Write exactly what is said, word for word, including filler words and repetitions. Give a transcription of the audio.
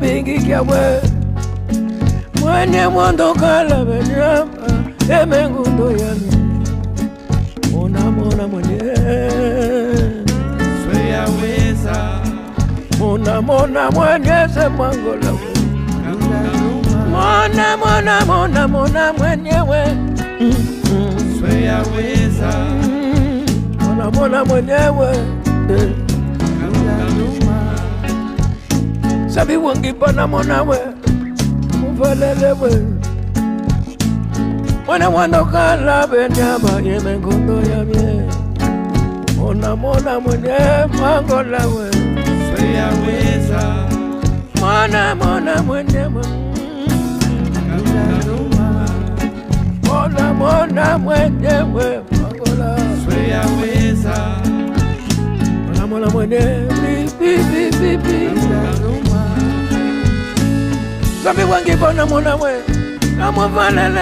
Pingi kiawe. Mwenye mwondo kala benyama, eme ngundo yami. Mona, mona, mwenye. Sweya weza. Mona, mona, mwenye se mwangola we. Mona, mona, mona, mona, mwenye we. Mm, mm. Sweya weza. Mm. Mona, mona, mwenye we. Eh. Sabi wangi bona mona we. Muvalele we. Mwana wandokala benyama yeme ngondo yamie. Mona, mona, mwenye mwangola we. Sweya weza. Mona, mona, mwenye we. Mona, mona, mwenye we. Angola. Sweya weza. Mona, mona, mwenye. Bi, bi, bi, bi, bi. Sabi wangi bona mona we. Namuvalele.